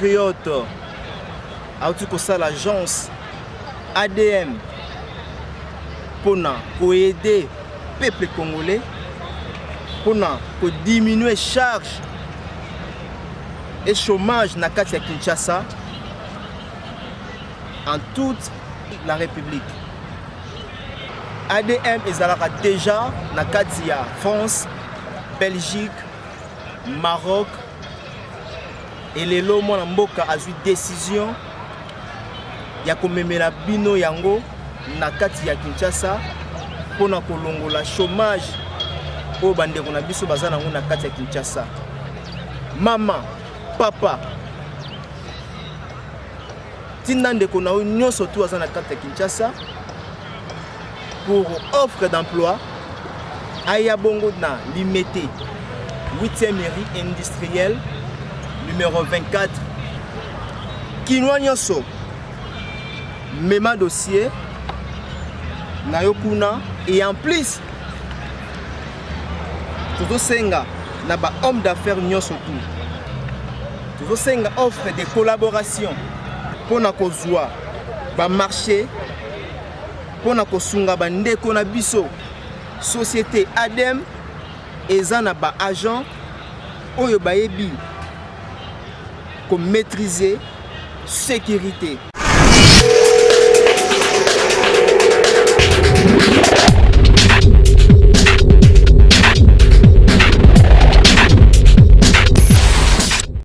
Patriote auti kosala agence ADM mpona koaider peuple congolais mpona kodiminue charge et chômage na kati ya Kinshasa en toute la République. ADM ezalaka déjà na kati ya France, Belgique, Maroc et lelo mwana mboka azwi décision ya komemela bino yango na kati ya Kinshasa mpona kolongola chômage oyo bandeko na biso baza nango na kati ya Kinshasa. Mama, papa, tinda ndeko na yo nyonso tu aza na kati ya Kinshasa pour offre d'emploi aya bongo na Limete 8e rue industrielle numéro 24 kinois nyonso mema dossier na yo kuna et en plus tozosenga na ba homme d'affaires nyonso tu tozosenga offre de collaboration mpo na kozwa bamarché mpo na kosunga bandeko na biso. Société ADEM eza na ba agent oyo bayebi ko maîtriser sécurité.